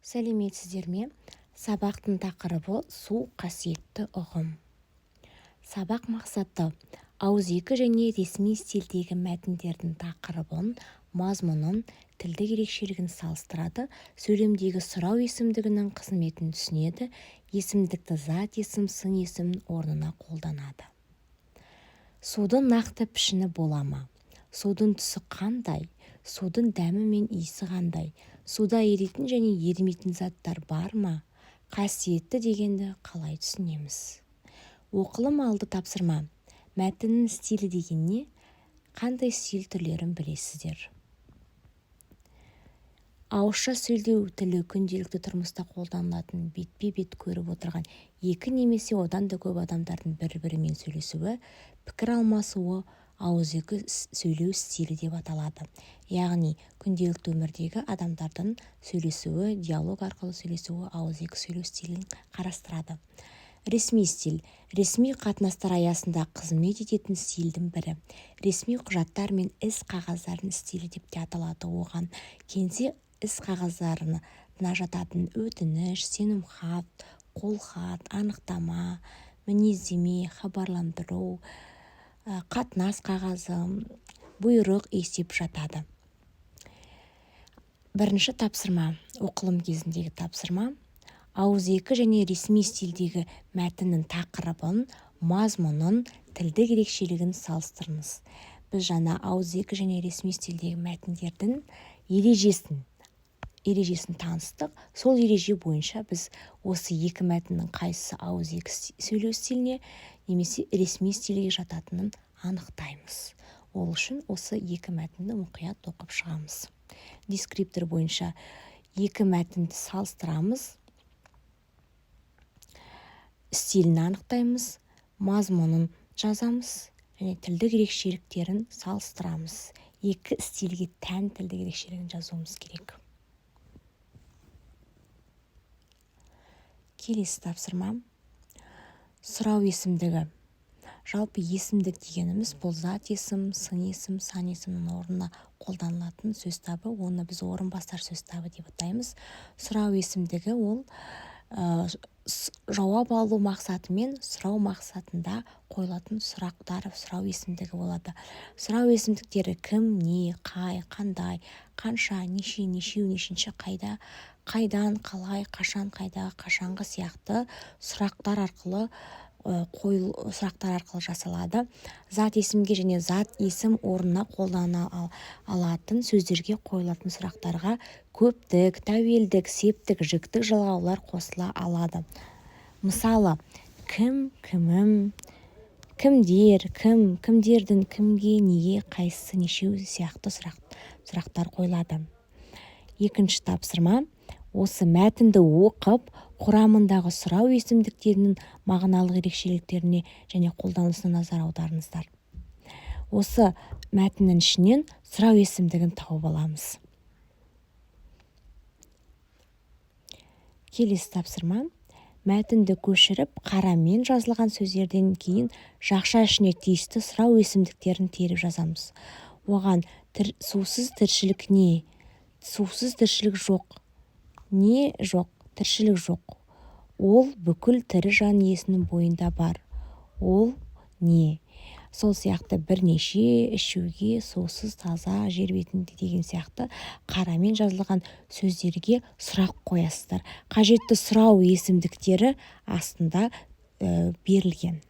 Сәлеметсіздер ме? Сабақтың тақырыбы: су — қасиетті ұғым. Сабақ мақсаты: ауызекі және ресми стильдегі мәтіндердің тақырыбын, мазмұнын, тілдік ерекшелігін салыстырады, сөйлемдегі сұрау есімдігінің қызметін түсінеді, есімдікті зат есім, сын есім орнына қолданады. Судың нақты пішіні бола ма? Судың түсі қандай? Судың дәмі мен иісі қандай? Суда еритін және ерімейтін заттар бар ма? Қасиетті дегенді қалай түсінеміз? Оқылым алды тапсырма: мәтіннің стилі деген не? Қандай стиль түрлерін білесіздер? Ауызша сөйлеу тілі — күнделікті тұрмыста қолданылатын, бетпе-бет көріп отырған екі немесе одан да көп адамдардың бір-бірімен сөйлесуі, пікір алмасуы ауызекі сөйлеу стилі деп аталады. Яғни күнделікті өмірдегі адамдардың сөйлесуі, диалог арқылы сөйлесуі ауызекі сөйлеу стилін қарастырады. Ресми стиль — ресми қатынастар аясында қызмет ететін стильдің бірі. Ресми құжаттар мен іс-қағаздардың стилі деп те аталады. Оған кеңсе іс-қағаздарына жататын өтініш, сенімхат, қолхат, анықтама, мінездеме, хабарландыру, қатынас қағазы, бұйрық, есеп жатады. Бірінші тапсырма, оқылым кезіндегі тапсырма: ауызекі және ресми стильдегі мәтіннің тақырыбын, мазмұнын, тілдік ерекшелігін салыстырыңыз. Біз жаңа ауызекі және ресми стильдегі мәтіндердің ережесін таныстық. Сол ереже бойынша біз осы екі мәтіннің қайсысы ауызекі сөйлеу стиліне немесе ресми стильге жататынын анықтаймыз. Ол үшін осы екі мәтінді мұқият оқып шығамыз. Дескриптор бойынша екі мәтінді салыстырамыз, стилін анықтаймыз, мазмұнын жазамыз және тілдік ерекшеліктерін салыстырамыз. Екі стильге тән тілдік ерекшелігін жазуымыз керек. Келесі тапсырма: сұрау есімдігі. Жалпы, есімдік дегеніміз — бұл зат есім, сын есім, сан есімнің орнына қолданылатын сөз табы. Оны біз орынбасар сөз табы деп атаймыз. Сұрау есімдігі — ол жауап алу мақсатымен, сұрау мақсатында қойылатын сұрақтар сұрау есімдігі болады. Сұрау есімдіктері: кім, не, қай, қандай, қанша, неше, нешеу, нешінші, қайда, қайдан, қалай, қашан, қайдағы, қашанғы сияқты сұрақтар арқылы жасалады. Зат есімге және зат есім орнына қолдана алатын сөздерге қойылатын сұрақтарға көптік, тәуелдік, септік, жіктік жалғаулар қосыла алады. Мысалы, кім, кімім, кімдер, кім, кімдердің, кімге, неге, қайсысы, нешеу сияқты сұрақтар қойылады. Екінші тапсырма: осы мәтінді оқып, құрамындағы сұрау есімдіктерінің мағыналық ерекшеліктеріне және қолданысына назар аударыңыздар. Осы мәтіннің ішінен сұрау есімдігін тауып аламыз. Келесі тапсырма: мәтінді көшіріп, қарамен жазылған сөздерден кейін жақша ішіне тиісті сұрау есімдіктерін теріп жазамыз. Оған сусыз тіршілік не? Сусыз тіршілік жоқ. Не жоқ? Тіршілік жоқ. Ол бүкіл тірі жан иесінің бойында бар. Ол не? Сол сияқты бірнеше, ішуге, сусыз, таза, жер бетінде деген сияқты қарамен жазылған сөздерге сұрақ қоясыздар. Қажетті сұрау есімдіктері астында берілген.